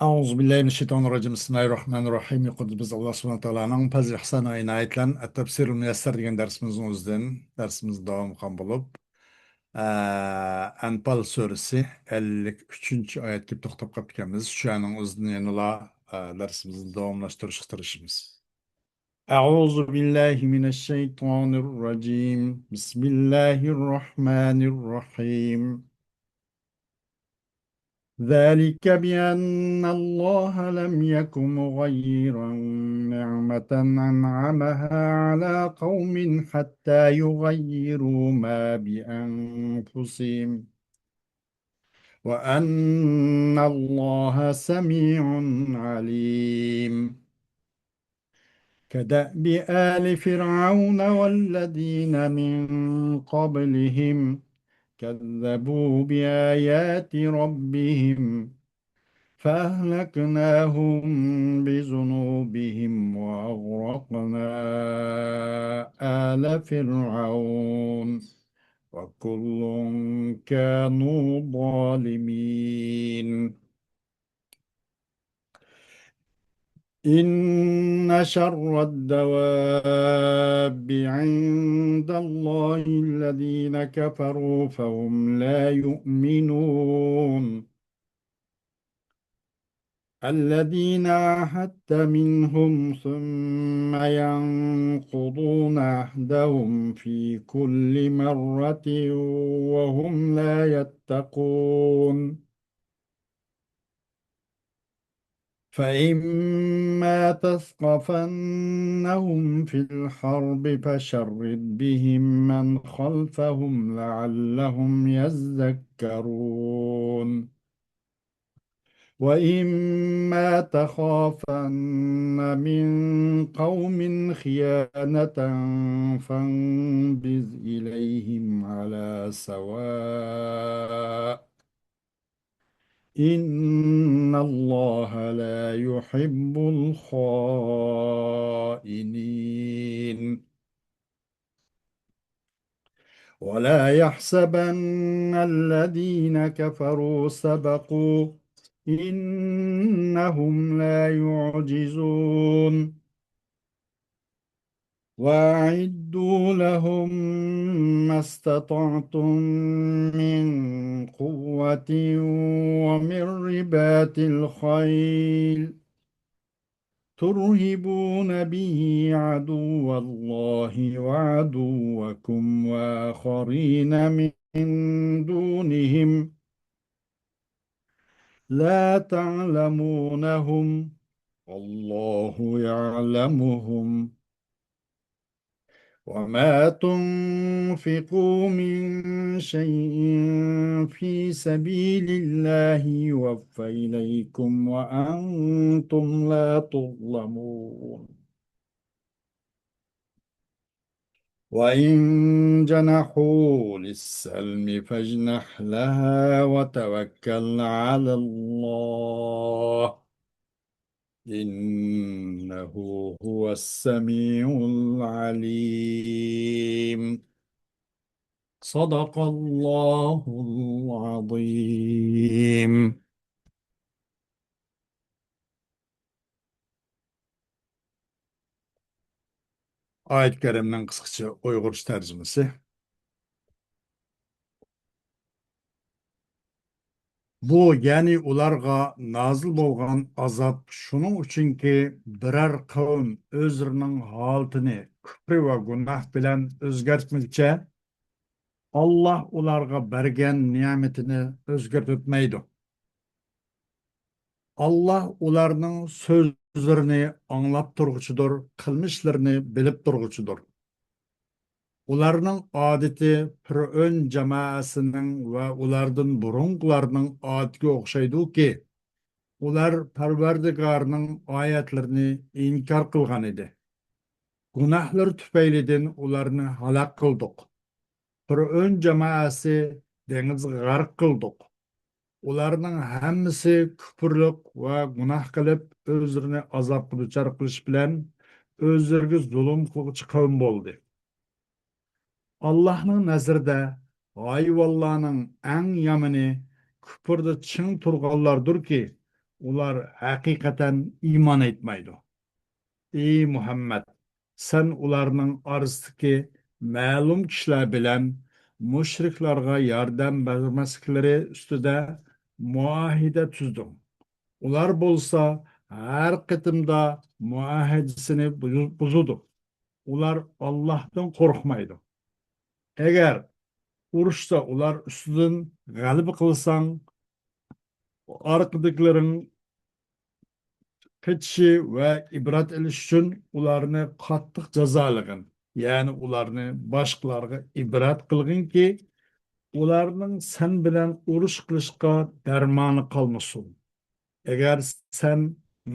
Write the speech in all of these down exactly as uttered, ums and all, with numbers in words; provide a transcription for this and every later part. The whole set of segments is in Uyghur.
أعوذ بالله من الشيطان الرجيم. بسم الله الرحمن الرحيم. يۇقىرىدا بىز ئاللا سۇبھانەھۇ تائالانىڭ پەزلى ئىھسانى ۋە ئىنايىتى بىلەن ئەت-تەپسىرۇل مۇيەسسەر دېگەن دەرسىمىزنىڭ ئۆزىدىن دەرسىمىز داۋام قىلغان بولۇپ، ئە، ئەنپال سۈرىسى ئەللىك ئۈچىنچى ئايەتكە توختاپ قاپتىكەنمىز. شۇ ئايەتنىڭ ئۆزىدىن يەنىلا، ئە، دەرسىمىزنى داۋاملاشتۇرۇشقا تىرىشىمىز. أعوذ بالله من الشيطان الرجيم. بسم الله الرحمن الرحيم. ذلك بأن الله لم يك مغيرا نعمة أنعمها على قوم حتى يغيروا ما بأنفسهم، وأن الله سميع عليم. كدأب آل فرعون والذين من قبلهم كذبوا بآيات ربهم فأهلكناهم بذنوبهم وأغرقنا آل فرعون وكل كانوا ظالمين. إن شر الدواب عند الله الذين كفروا فهم لا يؤمنون. الذين عاهدت منهم ثم ينقضون عهدهم في كل مرة وهم لا يتقون. فإما تثقفنهم في الحرب فشرد بهم من خلفهم لعلهم يذكرون. وإما تخافن من قوم خيانة فانبذ إليهم على سواء. إن الله لا يحب الخائنين. ولا يحسبن الذين كفروا سبقوا، إنهم لا يعجزون. وأعدوا لهم ما استطعتم من قوة ومن رباط الخيل ترهبون به عدو الله وعدوكم وآخرين من دونهم لا تعلمونهم والله يعلمهم وما تنفقوا من شيء في سبيل الله يوف إليكم وأنتم لا تظلمون. وإن جنحوا للسلم فاجنح لها وتوكل على الله، إنه هو السميع العليم. صدق الله العظيم. ئايەت كەرىمنىڭ قىسقىچە ئۇيغۇرچە تەرجىمىسى. بۇ، يەنى ئۇلارغا نازىل بولغان ئازاب شۇنىڭ ئۈچۈنكى، بىرەر قەۋم ئۆزلىرىنىڭ ھالىتىنى كۈپرى ۋە گۇناھ بىلەن ئۆزگەرتمىگۈچە، ئاللاھ ئۇلارغا بەرگەن نېمىتىنى ئۆزگەرتىۋەتمەيدۇ. ئاللاھ ئۇلارنىڭ سۆزلىرىنى ئاڭلاپ تۇرغۇچىدۇر، قىلمىشلىرىنى بىلىپ تۇرغۇچىدۇر. ئۇلارنىڭ ئادىتى پىرئەۋن جامائەسىنىڭ ۋە ئۇلاردىن بۇرۇنقىلارنىڭ ئادىتىگە ئوخشايدۇكى، ئۇلار پەرۋەردىگارنىڭ ئايەتلىرىنى ئىنكار قىلغان ئىدى. گۇناھلىرى تۈپەيلىدىن ئۇلارنى ھالاك قىلدۇق. پىرئەۋن جامائەسى دېڭىزغا غەرق قىلدۇق. ئۇلارنىڭ ھەممىسى كۇپۇرلۇق ۋە گۇناھ قىلىپ، ئۆزلىرىنى ئازابقا دۇچار قىلىش بىلەن ئۆزلىرىگە زۇلۇم قىلغۇچى قەۋم بولدى. ئاللاھنىڭ نەزىرىدە ھايۋانلارنىڭ ئەڭ يامىنى كۇپۇردا چىڭ تۇرغانلاردۇركى، ئۇلار ھەقىقەتەن ئىمان ئېيتمايدۇ. ئى مۇھەممەد، سەن ئۇلارنىڭ ئارىسىدىكى مەلۇم كىشىلەر بىلەن مۇشرىكلارغا ياردەم بەرمەسلىكلىرى ئۈستىدە مۇئاھىدە تۈزدۈڭ. ئۇلار بولسا ھەر قېتىمدا مۇئاھىدىسىنى بۇزۇ-، بۇزىدۇ. ئۇلار ئاللاھتىن قورقمايدۇ. ئەگەر ئۇرۇشتا ئۇلار ئۈستىدىن غەلىبە قىلساڭ، ئارقىدىكىلىرىڭ قېچىشى ۋە ئىبرەت ئېلىش ئۈچۈن ئۇلارنى قاتتىق جازالىغىن، يەنى ئۇلارنى باشقىلارغا ئىبرەت قىلغىنكى، ئۇلارنىڭ سەن بىلەن ئۇرۇش قىلىشقا دەرمانى قالمىسۇن. ئەگەر سەن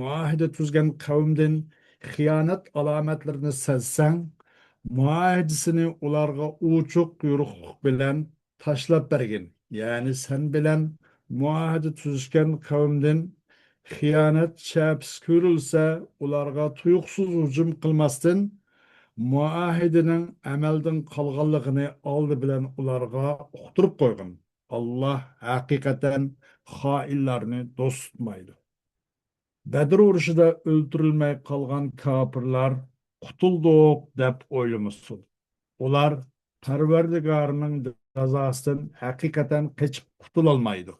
مۇئاھىدە تۈزگەن قەۋمدىن خىيانەت ئالامەتلىرىنى سەزسەڭ، مۇئاھىدىسىنى ئۇلارغا ئوچۇق يورۇقلۇق بىلەن تاشلاپ بەرگىن. يەنى سەن بىلەن مۇئاھىدە تۈزۈشكەن قەۋمدىن خىيانەت شەپىسى كۆرۈلسە، ئۇلارغا تۇيۇقسىز ھۇجۇم قىلماستىن، مۇئاھىدىنىڭ ئەمەلدىن قالغانلىقىنى ئالدى بىلەن ئۇلارغا ئۇقتۇرۇپ قويغىن. ئاللاھ ھەقىقەتەن خائىنلارنى دوست تۇتمايدۇ. بەدر ئۇرۇشىدا ئۆلتۈرۈلمەي قالغان كاپىرلار قۇتۇلدۇق دەپ ئويلىمىسۇن. ئۇلار پەرۋەردىگارىنىڭ جازاسىدىن ھەقىقەتەن قېچىپ قۇتۇلالمايدۇ.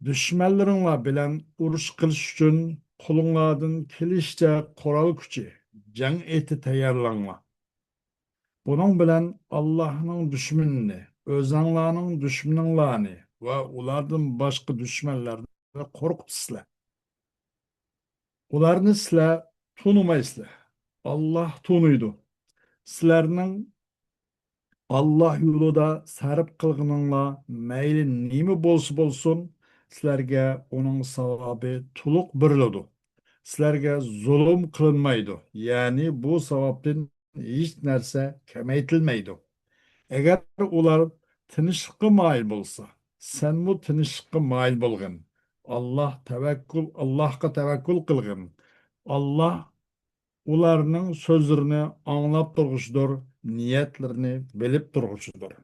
دۈشمەنلىرىڭلار بىلەن ئۇرۇش قىلىش ئۈچۈن قولۇڭلاردىن كېلىشىچە قورال كۈچى، جەڭ ئېتى تەييارلاڭلار. بۇنىڭ بىلەن ئاللاھنىڭ دۈشمىنىنى، ئۆزەڭلارنىڭ دۈشمىنىڭلارنى ۋە ئۇلاردىن باشقا دۈشمەنلەرنى قورقۇتىسىلەر. ئۇلارنى سىلەر تونۇمايسىلەر. ئاللاھ تونۇيدۇ. سىلەرنىڭ ئاللاھ يولىدا سەرپ قىلغىنىڭلار مەيلى نېمە بولسا بولسۇن، سىلەرگە ئۇنىڭ ساۋابى تولۇق بېرىلىدۇ. سىلەرگە زۇلۇم قىلىنمايدۇ، يەنى بۇ ساۋابتىن ھېچ نەرسە كېمەيتىلمەيدۇ. ئەگەر ئۇلار تىنچلىققا مايىل بولسا، سەنمۇ تىنچلىققا مايىل بولغىن. ئاللاھ تەۋەككۈل، ئاللاھقا تەۋەككۈل قىلغىن. ئاللاھ ئۇلارنىڭ سۆزلىرىنى ئاڭلاپ تۇرغۇچىدۇر، نىيەتلىرىنى بىلىپ تۇرغۇچىدۇر.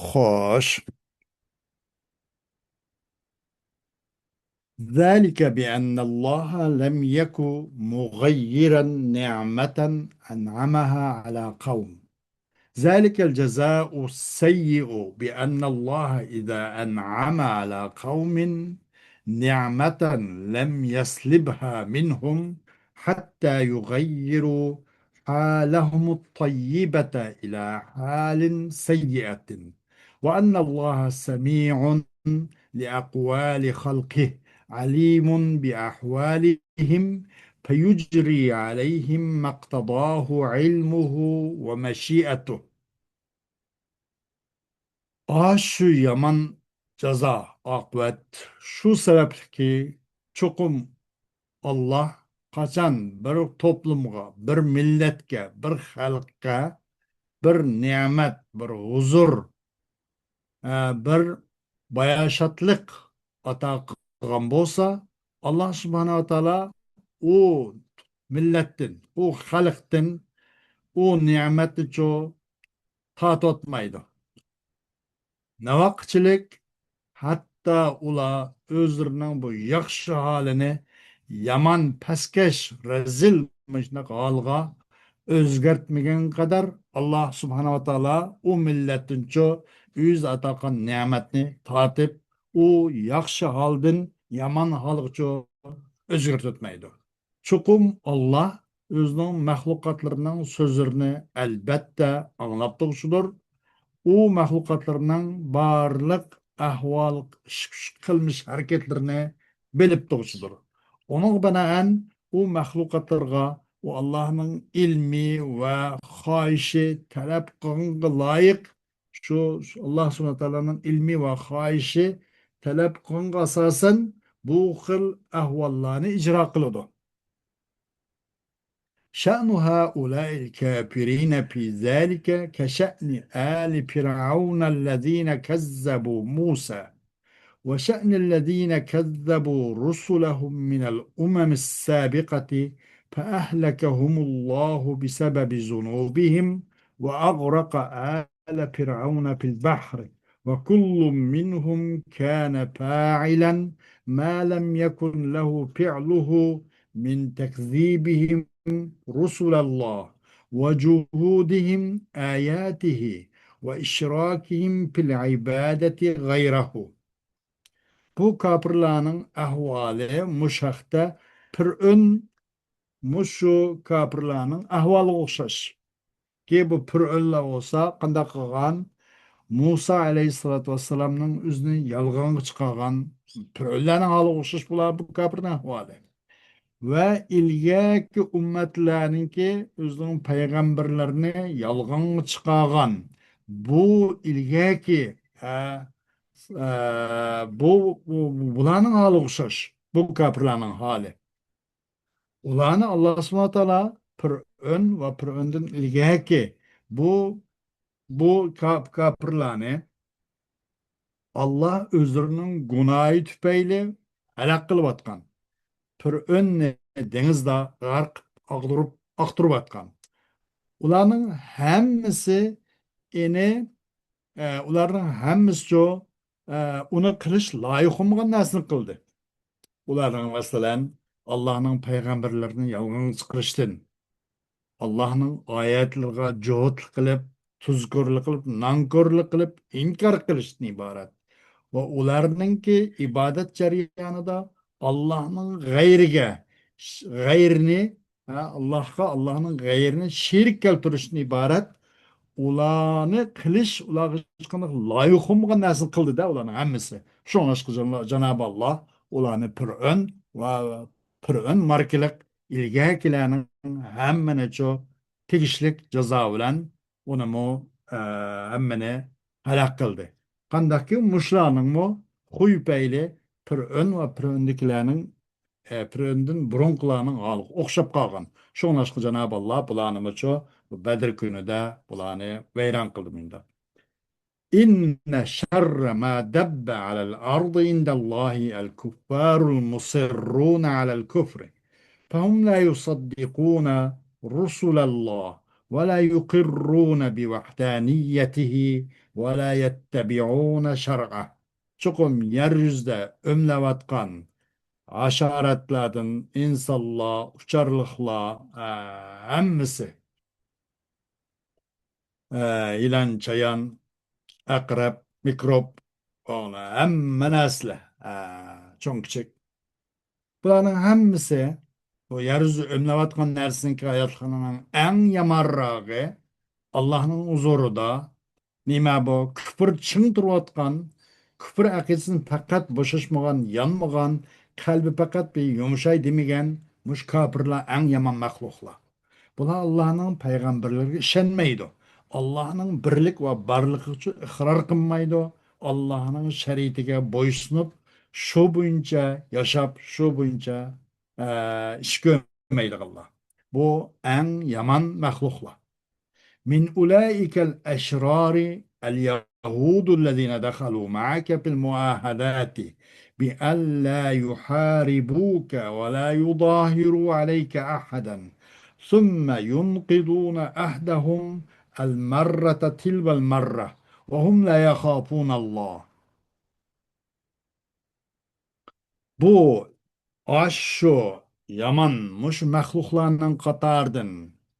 خوش. ذلك بأن الله لم يك مغيرا نعمة أنعمها على قوم. ذلك الجزاء السيء بأن الله إذا أنعم على قوم نعمة لم يسلبها منهم حتى يغيروا حالهم الطيبة إلى حال سيئة، وأن الله سميع لأقوال خلقه عليم بأحوالهم فيجري عليهم ما اقتضاه علمه ومشيئته. ئاشۇ يامان جازا، ئاقىۋەت شۇ سەۋەبلىككى، چوقۇم ئاللاھ قاچان بىر توپلۇمغا، بىر مىللەتكە، بىر خەلققە بىر نېمەت، بىر ھۇزۇر، ئە، بىر باياشاتلىق ئاتا قىلغان بولسا، ئاللاھ سۇبھانەھۇ ۋە تائالا ئۇ مىللەتتىن، ئۇ خەلقتىن ئۇ نېمەتنىچۇ تارتىۋاتمايدۇ. ناۋاقچىلىك، ھەتتا ئۇلار ئۆزلىرىنىڭ بۇ ياخشى ھالىنى يامان، پەسكەش، رەزىل مۇشۇنداق ھالغا ئۆزگەرتمىگەن قەدەر، ئاللاھ سۇبھانەھۇ ۋە تائالا ئۇ مىللەتتىنچۇ ئۆزى ئاتا قىلغان نېمەتنى تارتىپ، ئۇ ياخشى ھالدىن يامان ھالغىچۇ ئۆزگەرتىۋەتمەيدۇ. چوقۇم ئاللاھ ئۆزىنىڭ مەخلۇقاتلىرىنىڭ سۆزلىرىنى ئەلبەتتە ئاڭلاپ تۇرغۇچىدۇر. ئۇ مەخلۇقاتلىرىنىڭ بارلىق ئەھۋال، ئىش، قىلمىش ھەرىكەتلىرىنى بىلىپ تۇرغۇچىدۇر. ئۇنىڭغا بىنائەن ئۇ مەخلۇقاتلىرىغا ئۇ ئاللاھنىڭ ئىلمى ۋە خاھىشى تەلەپ قىلغانغا لايىق شۇ، شۇ ئاللاھ سۇبھانەھۇ ۋە تائالانىڭ ئىلمى ۋە خاھىشى تەلەپ قىلغانغا ئاساسەن بۇ خىل ئەھۋاللارنى ئىجرا قىلىدۇ. شأن هؤلاء الكافرين في ذلك كشأن آل فرعون الذين كذبوا موسى، وشأن الذين كذبوا رسلهم من الأمم السابقة فأهلكهم الله بسبب ذنوبهم وأغرق آل فرعون في البحر وكل منهم كان فاعلا ما لم يكن له فعله من تكذيبهم رسل الله وجحودهم آياته وإشراكهم في العبادة غيره. بۇ كاپىرلارنىڭ ئەھۋالى مۇشۇ ھەقتە پىرئۆن مۇشۇ كاپىرلارنىڭ ئەھۋالىغا ئوخشاش. كى بۇ پىرئۆنلەر بولسا قانداق قىلغان؟ مۇسا ئەلەيھىسسالاتۇ ۋەسسالامنىڭ ئۆزىنى يالغانغا چىقارغان پىرئۆنلەرنىڭ ھالىغا ئوخشاش بۇلار بۇ كاپىرنىڭ ئەھۋالى. ۋە ئىلگەركى ئۈممەتلەرنىڭكى ئۆزىنىڭ پەيغەمبەرلىرىنى يالغانغا چىقارغان بۇ ئىلگەركى، ئە، ئە، بۇ، بۇ، بۇلارنىڭ ھالىغا ئوخشاش بۇ كاپىرلارنىڭ ھالى. ئۇلارنى ئاللا سۇبھانەھۇ ۋە تائالا پىرئۆن ۋە پىرئۆندىن ئىلگەركى بۇ، بۇ كاپ-، كاپىرلارنى ئاللا ئۆزلىرىنىڭ گۇناھى تۈپەيلى ھالاك قىلىۋاتقان. پىرئۆننى دېڭىزدا غەرق قىلىپ ئاغدۇرۇپ، ئاختۇرۇۋاتقان. ئۇلارنىڭ ھەممىسى ئېنى، ئە، ئۇلارنىڭ ھەممىسىچۇ، ئە، ئۇنى قىلىش لايىق بولمىغان نەرسىنى قىلدى. ئۇلارنىڭ، مەسىلەن، ئاللانىڭ پەيغەمبەرلىرىنى يالغانغا چىقىرىشتىن، ئاللانىڭ ئايەتلىرىگە جۇھۇتلۇق قىلىپ، تۇزكورلۇق قىلىپ، نانكورلۇق قىلىپ، ئىنكار قىلىشتىن ئىبارەت. ۋە ئۇلارنىڭكى ئىبادەت جەريانىدا ئاللانىڭ غەيرىگە، غەيرىنى، ھە، ئاللاھقا، ئاللانىڭ غەيرىنى شېرىك كەلتۈرۈشتىن ئىبارەت. ئۇلارنى قىلىش، ئۇلارغا ھېچقانداق لايىق بولمىغان نەرسىنى قىلدى-دە، ئۇلارنىڭ ھەممىسى. شۇڭلاشقا جان-، جانابى ئاللا ئۇلارنى پىرئۆن ۋە پىرئۆن ماركىلىق ئىلگەركىلەرنىڭ ھەممىنىچۇ تېگىشلىك جازا بىلەن ئۇنىمۇ، ئە، ھەممىنى ھالاك قىلدى. قانداقكى مۇشۇلارنىڭمۇ خۇي پەيلى پىرئۆن ۋە پىرئۆندىكىلەرنىڭ، ئە، پىرئۆندىن بۇرۇنقىلارنىڭ ھالىغا ئوخشاپ قالغان. شۇڭلاشقا جانابى ئاللا بۇلارنىمۇچۇ بۇ بەدىر كۈنىدە بۇلارنى ۋەيران قىلدى مۇنداق. إن شر ما دب على الأرض عند الله الكفار المصرون على الكفر، فهم لا يصدقون رسل الله ولا يقرون بوحدانيته ولا يتبعون شرعه. چوقۇم يەر يۈزىدە ئۆملەۋاتقان ھاشاراتلاردىن ئىنسانلار، ئۇچارلىقلار، ئە، ھەممىسى، ئە، يىلان، چايان، ئەقرەپ، مىكروب، ھەممە نەرسىلەر، ئە، چوڭ كىچىك. بۇلارنىڭ ھەممىسى بۇ يەر يۈزى ئۆملەۋاتقان نەرسىنىڭكى ھاياتلىقىنىڭ ئەڭ يامانراقى، ئاللاھنىڭ ھۇزۇرىدا نېمە بۇ؟ كۈپۈر چىڭ تۇرۇۋاتقان، كۈپۈر ئەقىدىسىدىن پەقەت بوشاشمىغان، يانمىغان، قەلبى پەقەت بىر يۇمشاي دېمىگەن مۇشۇ كاپىرلار ئەڭ يامان مەخلۇقلار. بۇلار ئاللاھنىڭ پەيغەمبەرلىرىگە ئىشەنمەيدۇ. ئاللاھنىڭ بىرلىك ۋە بارلىقىغا ئىقرار قىلمايدۇ. ئاللاھنىڭ شەرىئىتىگە بويسۇنۇپ، شۇ بويىچە ياشاپ، شۇ بويىچە، ئە، ئىش كۆرمەيدىغانلار. بۇ ئەڭ يامان مەخلۇقلار. من أولئك الأشرار اليهود الذين دخلوا معك في المعاهدات بأن لا يحاربوك ولا يظاهروا عليك أحدا ثم ينقضون عهدهم المرة تلو المرة وهم لا يخافون الله. بۇ ئاشۇ يامان، مۇشۇ مەخلۇقلارنىڭ قاتارىدىن،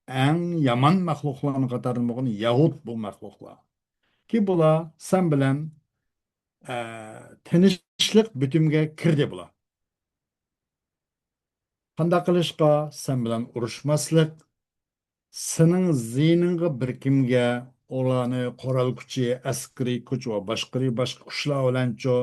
ئەڭ يامان مەخلۇقلارنىڭ قاتارىدىن بولغان يەھۇد بۇ مەخلۇقلار. كى بۇلار سەن بىلەن، ئە، تىنچلىق بىتىمىگە كىردى بۇلار. قانداق قىلىشقا؟ سەن بىلەن ئۇرۇشماسلىق، سېنىڭ زىيىنىڭغا بىر كىمگە ئۇلارنى قورال كۈچى، ئەسكىرىي كۈچ ۋە باشقا، باشقا كۈچلەر بىلەنچۇ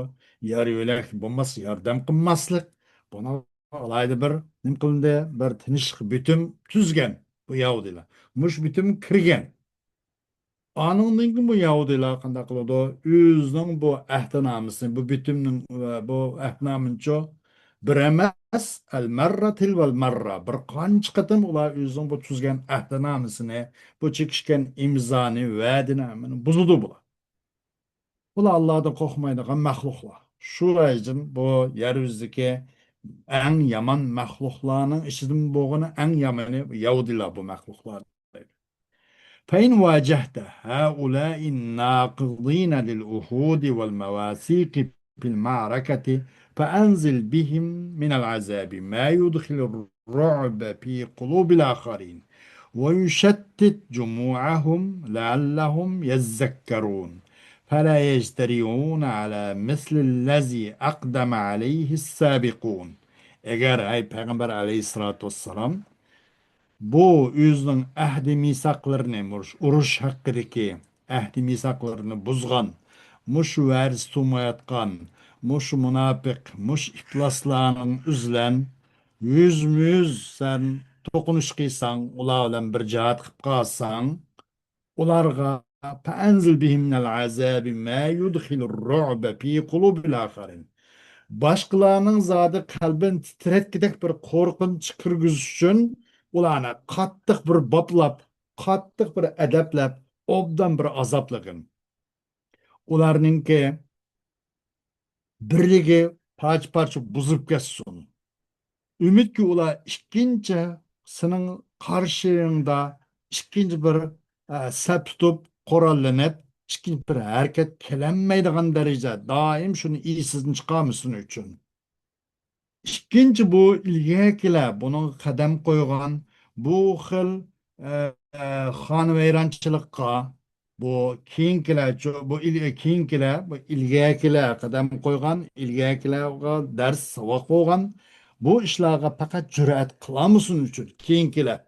يار يۆلەك بولماس، ياردەم قىلماسلىق. بۇنىڭغا ئالاھىدە بىر نېمە قىلىندى؟ بىر تىنچلىق بىتىم تۈزگەن بۇ يەھۇدىيلار. مۇشۇ بىتىمگە كىرگەن. ئانىڭدىن كېيىن بۇ يەھۇدىيلار قانداق قىلىدۇ؟ ئۆزىنىڭ بۇ ئەھدىنامىسىنى، بۇ بىتىمنىڭ، بۇ ئەھدىنامىنىچۇ بىر ئەمەس، ئەل مەررە تىلۋەل مەررە، بىر قانچە قېتىم ئۇلار ئۆزىنىڭ بۇ تۈزگەن ئەھدىنامىسىنى، بۇ چېكىشكەن ئىمزانى، ۋەدىنى ھەممىنى بۇزىدۇ بۇلار. بۇلار ئاللادىن قورقمايدىغان مەخلۇقلار. شۇ ۋەجىدىن بۇ يەر يۈزىدىكى ئەڭ يامان مەخلۇقلارنىڭ ئىچىدىن بولغىنى ئەڭ يامىنى يەھۇدىيلار بۇ مەخلۇقلار. فإن واجهت هؤلاء الناقضين للعهود والمواثيق في المعركة فأنزل بهم من العذاب ما يدخل الرعب في قلوب الآخرين ويشتت جموعهم لعلهم يذكرون فلا يجترئون على مثل الذي أقدم عليه السابقون. ئەگەر، ئەي پەيغەمبەر ئەلەيھىسسالاتۇ ۋەسسالام، بۇ ئۆزىنىڭ ئەھدى مىساقلىرىنى، مۇش-، ئۇرۇش ھەققىدىكى ئەھدى مىساقلىرىنى بۇزغان، مۇشۇ ۋەدىسى تۇرمايۋاتقان، مۇشۇ مۇناپىق، مۇشۇ ئىپلاسلارنىڭ ئۆزى بىلەن يۈزمۇيۈز سەن توقۇنۇش قىلساڭ، ئۇلار بىلەن بىر جىھاد قىلىپ قالساڭ، ئۇلارغا فأنزل بهم من العذاب ما يدخل الرعب في قلوب الآخرين. باشقىلارنىڭ زادى قەلبىنى تىترەتكۈدەك بىر قورقۇنچ كىرگۈزۈش ئۈچۈن ئۇلارنى قاتتىق بىر باپلاپ، قاتتىق بىر ئەدەپلەپ، ئوبدان بىر ئازابلىغىن. ئۇلارنىڭكى بىرلىكى پارچە-پارچە بۇزۇلۇپ كەتسۇن. ئۈمىدكى ئۇلار ئىككىنچى سېنىڭ قارشىڭدا ئىككىنچى بىر، ئە، سەپ تۇتۇپ، قوراللىنىپ، ئىككىنچى بىر ھەرىكەت قىلالمايدىغان دەرىجىدە دائىم شۇنى ئېسىدىن چىقارمىسۇن ئۈچۈن. ئىككىنچى، بۇ ئىلگەرىكىلەر بۇنىڭغا قەدەم قويغان بۇ خىل، ئە، ئە، خانىۋەيرانچىلىققا، بۇ كېيىنكىلەرچۇ، بۇ ئىل-، كېيىنكىلەر، بۇ ئىلگەرىكىلەر قەدەم قويغان، ئىلگەرىكىلەرگە دەرس ساۋاق بولغان بۇ ئىشلارغا پەقەت جۈرئەت قىلالمىسۇن ئۈچۈن، كېيىنكىلەر.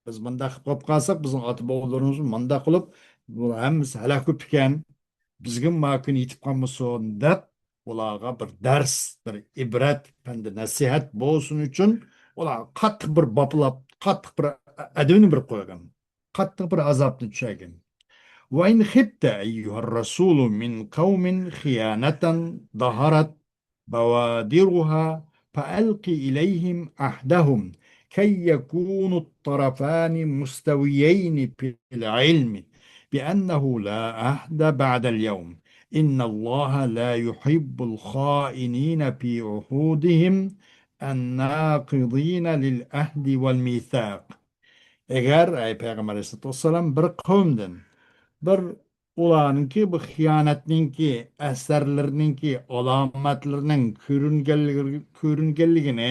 بىز مۇنداق قىلىپ قالساق، بىزنىڭ ئاتا-بوۋىلىرىمىز مۇنداق قىلىپ، بۇ ھەممىسى ھالاك بولۇپتىكەن، بىزگىمۇ ما كۈن يېتىپ قالمىسۇن دەپ، ئۇلارغا بىر دەرس، بىر ئىبرەت، پەند-نەسىھەت بولسۇن ئۈچۈن، ئۇلارغا قاتتىق بىر باپلاپ، قاتتىق بىر ئەدىۋىنى بىر قويغان، قاتتىق بىر ئازابنى چۈشەرگەن. وإن خفت أيها الرسول من قوم خيانة ظهرت بوادرها فألق إليهم عهدهم كي يكونوا الطرفان مستويين في العلم بأنه لا عهد بعد اليوم إن الله لا يحب الخائنين في عهودهم الناقضين للعهد والميثاق. ئەگەر، ئەي پەيغەمبەر ئەلەيھىسسالاتۇ ۋەسسالام بىر قەۋمدىن، بىر ئۇلارنىڭكى بۇ خىيانەتنىڭكى ئەسەرلىرىنىڭكى ئالامەتلىرىنىڭ كۆرۈنگەنلىكى، كۆرۈنگەنلىكىنى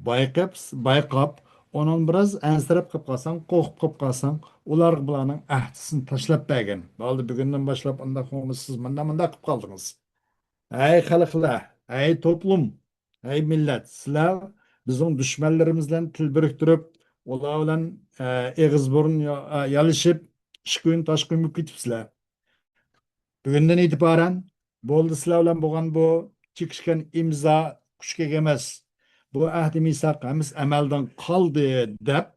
بايقاپ، بايقاپ، ئۇنىڭ بىراز ئەنسىرەپ قېلىپ قالساڭ، قورقۇپ قېلىپ قالساڭ، ئۇلارغا بۇلارنىڭ ئەھدىسىنى تاشلاپ بەرگىن. بولدى، بۈگۈندىن باشلاپ ئانداق قىلمىسىز، مۇنداق، مۇنداق قىلىپ قالدىڭىز. ئەي خەلقلەر، ئەي توپلۇم، ئەي مىللەت، سىلەر بىزنىڭ دۈشمەنلىرىمىز بىلەن تىل بىرىكتۈرۈپ، ئۇلار بىلەن، ئە، ئېغىز بۇرۇن يا-، ئە، يالىشىپ، ئىشقا ئۈن تاشقا ئۈن بولۇپ كېتىپسىلەر. بۈگۈندىن ئېتىبارەن بولدى، سىلەر بىلەن بولغان بۇ چېكىشكەن ئىمزا كۈچكە ئىگە ئەمەس. بۇ ئەھدى مىساق ھەممىسى ئەمەلدىن قالدى دەپ،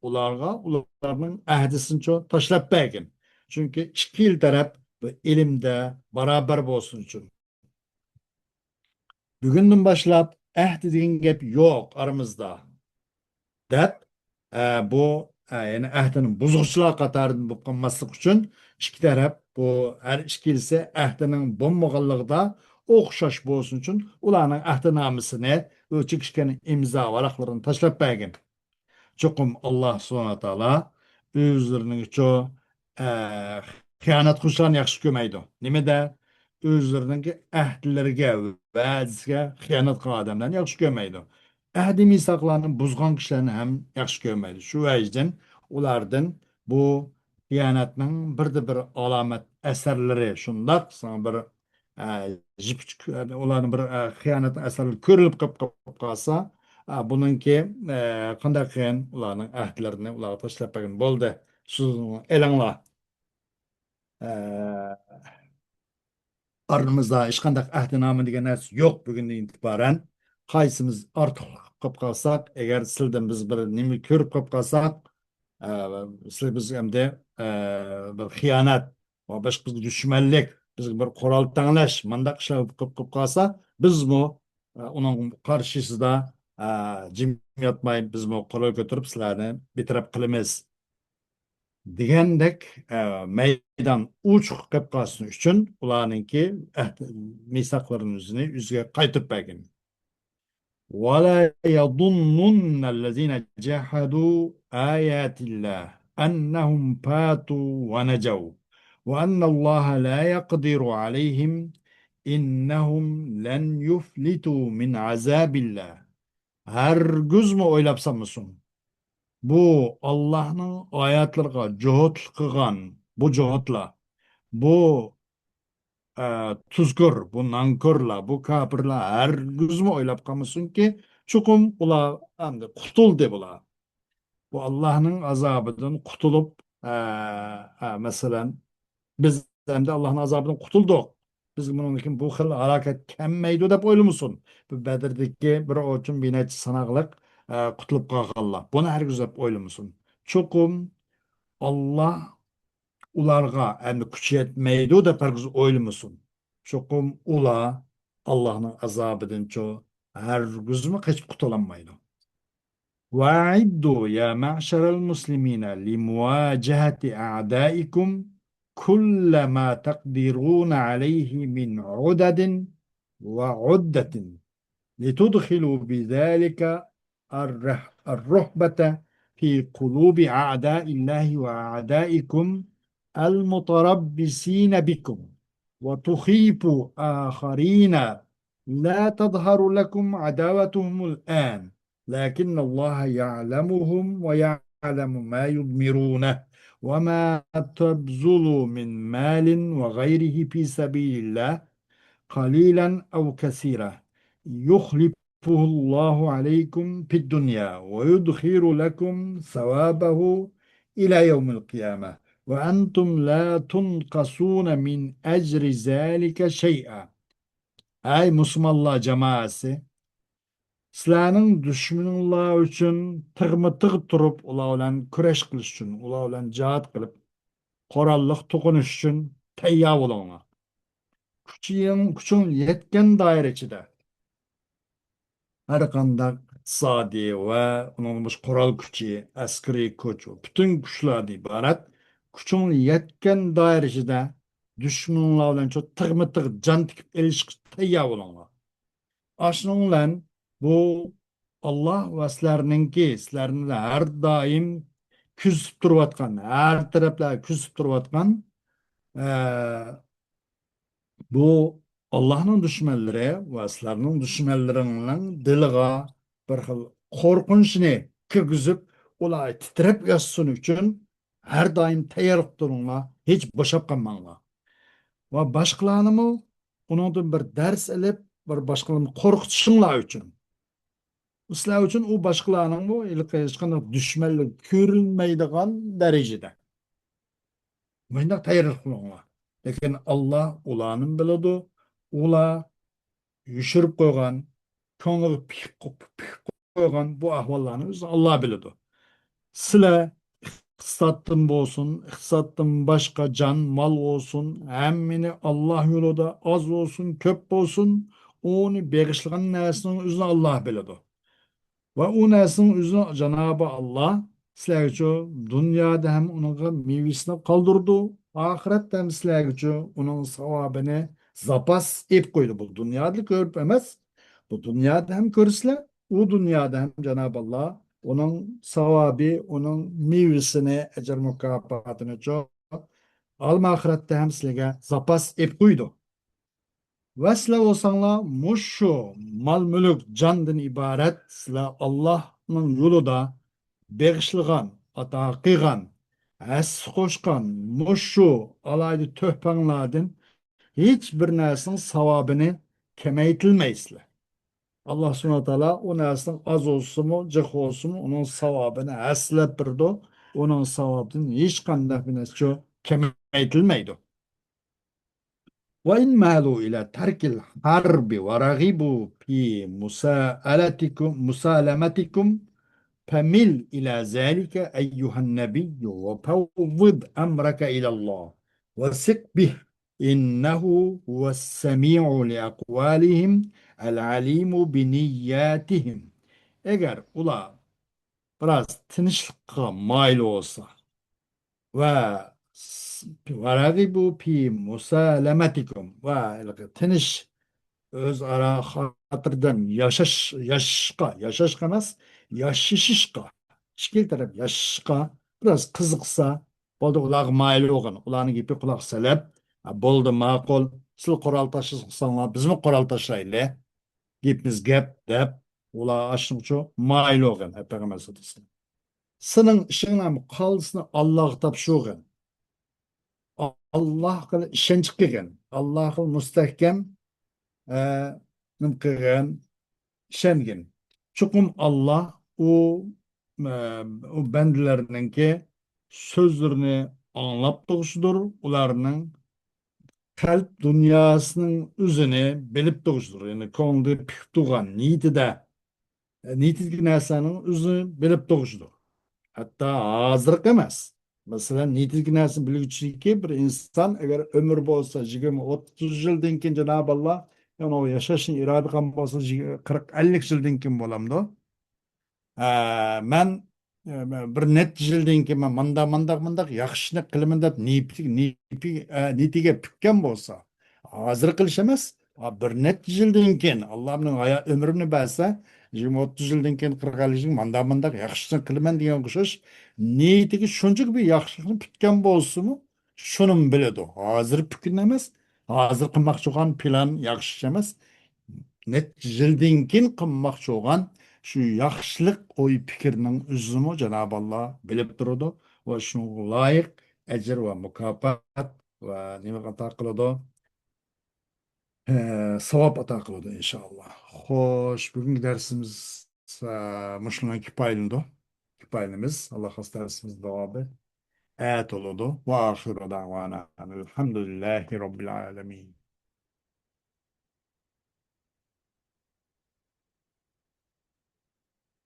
ئۇلارغا ئۇلارنىڭ ئەھدىسىنىچۇ تاشلاپ بەرگىن. چۈنكى ئىككىلا تەرەپ بۇ ئىلىمدە بارابەر بولسۇن ئۈچۈن. بۈگۈندىن باشلاپ ئەھدى دېگەن گەپ يوق ئارىمىزدا، دەپ، ئە، بۇ، ئە، يەنى ئەھدىنى بۇزغۇچىلار قاتارىدىن بولۇپ قالماسلىق ئۈچۈن، ئىككى تەرەپ بۇ ھەر ئىككىلىسى ئەھدىنىڭ بولمىغانلىقىدا ئوخشاش بولسۇن ئۈچۈن، ئۇلارنىڭ ئەھدىنامىسىنى، ئۇ چېكىشكەن ئىمزا ۋاراقلىرىنى تاشلاپ بەرگىن. چوقۇم ئاللا سۇبھانەھۇ ۋە تائالا ئۆزلىرىنىڭچۇ، ئە، خىيانەت قىلغۇچىلارنى ياخشى كۆرمەيدۇ. نېمىدە؟ ئۆزلىرىنىڭكى ئەھدىلىرىگە، ۋەدىسىگە خىيانەت قىلغان ئادەملەرنى ياخشى كۆرمەيدۇ. ئەھدى مىساقلارنى بۇزغان كىشىلەرنى ھەم ياخشى كۆرمەيدۇ. شۇ ۋەجىدىن ئۇلاردىن بۇ خىيانەتنىڭ بىردە بىر ئالامەت ئەسەرلىرى شۇنداق، ساڭا بىر ئە، يىپ-، ئۇلارنىڭ بىر، ئە، خىيانەتنىڭ ئەسەرلىرى كۆرۈلۈپ قېلىپ، قېلىپ قالسا، ئە، بۇنىڭكى، ئە، قانداق قىلغىن ئۇلارنىڭ ئەھدىلىرىنى ئۇلارغا تاشلاپ بەرگىن. بولدى، سىز ئېلىڭلار. ئە، ئارىمىزدا ھېچقانداق ئەھدىنامە دېگەن نەرسە يوق بۈگۈندىن ئېتىبارەن. قايسىمىز ئارتۇقلۇق قىلىپ قالساق، ئەگەر سىلىدىن بىز بىر نېمە كۆرۈپ قېلىپ قالساق، ئە، سىلەر بىز ئەمدى، ئە، بىر خىيانەت ۋە باشقا بىزگە دۈشمەنلىك، بىزگە بىر قورال تەڭلەش، مۇنداق ئىشلار قىلىپ، قىلىپ قالسا، بىزمۇ، ئە، ئۇنىڭ قارشىسىدا، ئە، جىم ياتماي، بىزمۇ قورال كۆتۈرۈپ سىلەرنى بىتەرەپ قىلىمىز دېگەندەك، ئە، مەيدان ئوچۇق قىلىپ قالسۇن ئۈچۈن ئۇلارنىڭكى ئەھدى مىساقلىرىنى ئۆزىنى ئۆزىگە قايتۇرۇپ بەرگىن. ولا يظنن الذين جحدوا آيات الله أنهم فاتوا ونجوا، وأن الله لا يقدر عليهم، إنهم لن يفلتوا من عذاب الله. ھەرگىزمۇ ئويلاپ سالمىسۇن. بۇ ئاللاھنىڭ ئايەتلىرىغا جۇھۇتلۇق قىلغان بۇ جۇھۇتلار، بۇ ئە، تۇزكور، بۇ نانكورلار، بۇ كاپىرلار ھەرگىزمۇ ئويلاپ قالمىسۇنكى، چوقۇم ئۇلار ئەمدى قۇتۇلدى بۇلار. بۇ ئاللاھنىڭ ئازابىدىن قۇتۇلۇپ، ئە، ئە، مەسىلەن، بىز ئەمدى ئاللاھنىڭ ئازابىدىن قۇتۇلدۇق، بىزگە بۇنىڭدىن كېيىن بۇ خىل ھالاكەت كەلمەيدۇ دەپ ئويلىمىسۇن. بۇ بەدردىكى بىر ئوچۇن بىر نەچچە ساناقلىق، ئە، قۇتۇلۇپ قالغانلار. بۇنى ھەرگىز دەپ ئويلىمىسۇن. چوقۇم ئاللاھ ئۇلارغا ئەمدى كۈچى يەتمەيدۇ دەپ ھەرگىز ئويلىمىسۇن. چوقۇم ئۇلار ئاللاھنىڭ ئازابىدىنچۇ ھەرگىزمۇ قېچىپ قۇتۇلالمايدۇ. وأعدوا يا معشر المسلمين لمواجهة أعدائكم كل ما تقدرون عليه من عدد وعدة لتدخلوا بذلك الرح-، الرهبة في قلوب أعداء الله وأعدائكم المتربصين بكم، وتخيفوا آخرين لا تظهر لكم عداوتهم الآن، لكن الله يعلمهم ويعلم ما يضمرون، وما تبذلوا من مال وغيره في سبيل الله قليلا أو كثيرا يخلفه الله عليكم في الدنيا ويدخر لكم ثوابه إلى يوم القيامة وأنتم لا تنقصون من أجر ذلك شيئا. ئەي مۇسۇلمانلار جامائەسى! سىلەرنىڭ دۈشمىنىڭلار ئۈچۈن تىغمۇ تىغ تۇرۇپ، ئۇلار بىلەن كۈرەش قىلىش ئۈچۈن، ئۇلار بىلەن جىھاد قىلىپ، قوراللىق توقۇنۇش ئۈچۈن تەييار بولۇڭلار. كۈچىڭ، كۈچۈڭ يەتكەن دائىرە ئىچىدە ھەر قانداق ئىقتىسادىي ۋە ئۇنىڭدىن باشقا قورال كۈچى، ئەسكىرىي كۈچ، پۈتۈن كۈچلەردىن ئىبارەت كۈچۈڭ يەتكەن دائىرە ئىچىدە دۈشمىنىڭلار بىلەن شۇ تىغمۇ تىغ جان تىكىپ ئېلىشقا تەييار بولۇڭلار. ئاشۇنىڭ بىلەن بۇ ئاللاھ ۋە سىلەرنىڭكى، سىلەرنى ھەر دائىم كۆزىتىپ تۇرۇۋاتقان، ھەر تەرەپلەرگە كۆزىتىپ تۇرۇۋاتقان، ئە، بۇ ئاللاھنىڭ دۈشمەنلىرى ۋە سىلەرنىڭ دۈشمەنلىرىڭنىڭ دىلىغا بىر خىل قورقۇنچنى كىرگۈزۈپ، ئۇلار تىترەپ ياتسۇن ئۈچۈن ھەر دائىم تەييارلىق تۇرۇڭلار، ھېچ بوشاپ قالماڭلار. ۋە باشقىلارنىمۇ ئۇنىڭدىن بىر دەرس ئېلىپ، بىر باشقىلارنى قورقۇتۇشۇڭلار ئۈچۈن. سىلەر ئۈچۈن ئۇ باشقىلارنىڭمۇ ھېلىقى ھېچقانداق دۈشمەنلىك كۆرۈنمەيدىغان دەرىجىدە مۇشۇنداق تەييارلىق قىلىڭلار. لېكىن ئاللاھ ئۇلارنىمۇ بىلىدۇ. ئۇلار يوشۇرۇپ قويغان، كۆڭلىگە پىخىپ، پىخىپ قويغان بۇ ئەھۋاللارنى ئۆزى ئاللاھ بىلىدۇ. سىلەر ئىقتىسادتىن بولسۇن، ئىقتىسادتىن باشقا جان، مال بولسۇن، ھەممىنى ئاللاھ يولىدا ئاز بولسۇن، كۆپ بولسۇن، ئۇنى بېغىشلىغان نەرسىنىڭ ئۆزىنى ئاللاھ بىلىدۇ. ۋە ئۇ نەرسىنىڭ ئۆزىنى جانابى ئاللاھ سىلەرگىچۇ دۇنيادا ھەم ئۇنىڭغا مېۋىسىنى قالدۇرىدۇ، ئاخىرەتتە ھەم سىلەرگىچۇ ئۇنىڭ ساۋابىنى زاپاس ئېلىپ قويىدۇ. بۇ دۇنيادا كۆرۈپ ئەمەس، بۇ دۇنيادا ھەم كۆرىسىلەر، ئۇ دۇنيادا ھەم جانابى ئاللاھ ئۇنىڭ ساۋابى، ئۇنىڭ مېۋىسىنى، ئەجىر مۇكاپاتىنىچۇ ئالما ئاخىرەتتە ھەم سىلەرگە زاپاس ئېلىپ قويىدۇ. ۋە سىلەر بولساڭلار مۇشۇ مال-مۈلۈك، جاندىن ئىبارەت سىلەر ئاللاھنىڭ يولىدا بېغىشلىغان، ئاتا قىلغان، ھەسسە قوشقان مۇشۇ ئالاھىدە تۆھپەڭلاردىن ھېچ بىر نەرسىنىڭ ساۋابىنى كېمەيتەلمەيسىلەر. ئاللاھ سۇبھانەھۇ ۋە تائالا ئۇ نەرسىنىڭ ئاز بولسىمۇ، جىق بولسىمۇ، ئۇنىڭ ساۋابىنى ھەسسىلەپ بېرىدۇ. ئۇنىڭ ساۋابىدىن ھېچقانداق بىر نەرسە كېمەيتىلمەيدۇ. وإن مالوا إلى ترك الحرب ورغبوا في مساءلتكم، مسالمتكم، فمل إلى ذلك أيها النبي وفوض أمرك إلى الله وثق به إنه هو السميع لأقوالهم العليم بنياتهم. ئەگەر ئۇلار بىراز تىنچلىققا مايىل بولسا، ۋە س-، ورغبوا في مسالمتكم، ۋە ھېلىقى تىنچ، ئۆزئارا خاتىرجەم ياشاش، ياشاشقا، ياشاشقا ئەمەس، ياشىشىشقا، ئىككىلا تەرەپ ياشىشىشقا بىراز قىزىقسا، بولدى، ئۇلارغا مايىل بولغىن. ئۇلارنىڭ گېپىگە قۇلاق سېلىپ، «ھە، بولدى، ماقۇل، سىلەر قورال تاشلىساڭلار، بىزمۇ قورال تاشلايلى. گېپىمىز گەپ» دەپ، ئۇلار ئاشۇنىڭ ئۈچۈن مايىل بولغىن، ھە، پەيغەمبەر ئەلەيھىسسالام. سېنىڭ ئىشىڭنى قالدىسىنى ئاللاغا تاپشۇرغىن. ئاللاغا ئىشەنچ قىلغىن. ئاللاغا مۇستەھكەم، ئە، نېمە قىلغىن؟ ئىشەنگىن. چوقۇم ئاللا ئۇ، ئە، ئۇ بەندىلەرنىڭكى سۆزلىرىنى ئاڭلاپ تۇرغۇچىدۇر، ئۇلارنىڭ قەلب دۇنياسىنىڭ ئۆزىنى بىلىپ تۇرغۇچىدۇر. يەنى كۆڭلىدە پۈكۈپ تۇرغان نىيىتىدە، نىيىتىدىكى نەرسەنىڭ ئۆزىنى بىلىپ تۇرغۇچىدۇر. ھەتتا ھازىرقى ئەمەس. مەسىلەن، نىيىتىدىكى نەرسىنى بىلگۈچىكى بىر ئىنسان، ئەگەر ئۆمرى بولسا يىگىرمە، ئوتتۇز يىلدىن كېيىن جانابى ئاللا، يەنى ئۇ ياشاشنى ئىرادە قىلغان بولسا، يىگ-، قىرىق، ئەللىك يىلدىن كېيىن بولامدۇ؟ ھە، مەن، ئە، بىر نەچچە يىلدىن كېيىن مەن مانداق، مانداق، مانداق ياخشى ئىشنى قىلىمەن دەپ نىيىتى-، نىيىتى-، ئە، نىيىتىگە پۈككەن بولسا، ھازىر قىلىش ئەمەس، ئا، بىر نەچچە يىلدىن كېيىن، ئاللا مېنىڭ ھايا-، ئۆمرۈمنى بەرسە، يىگىرمە، ئوتتۇز يىلدىن كېيىن، قىرىق، ئەللىك يىل مانداق، مانداق ياخشى ئىشنى قىلىمەن دېگەن ئوخشاش، نىيىتىگە شۇنچىلىك بىر ياخشىلىقنى پۈتكەن بولسىمۇ، شۇنىمۇ بىلىدۇ. ھازىر پۈتكىنى ئەمەس، ھازىر قىلماقچى بولغان پىلان ياخشى ئىش ئەمەس. نەچچە يىلدىن كېيىن قىلماقچى بولغان شۇ ياخشىلىق ئوي پىكىرنىڭ ئۆزىنىمۇ جانابى ئاللا بىلىپ تۇرىدۇ ۋە شۇنىڭغا لايىق ئەجىر ۋە مۇكاپات ۋە نېمە ئاتا قىلىدۇ؟ ئە، ساۋاب ئاتا قىلىدۇ، ئىنشائاللا. خوش، بۈگۈنكى دەرسىمىز، ئە، مۇشۇنىڭ كىپايىلىنىدۇ. كىپايىلىنىمىز. ئاللا خاس دەرسىمىز داۋامى ئەتە بولىدۇ. ۋە ئاخىرۇ دەۋانا ئەنىل ھەمدۇلىللاھى رەببىل ئالەمىن.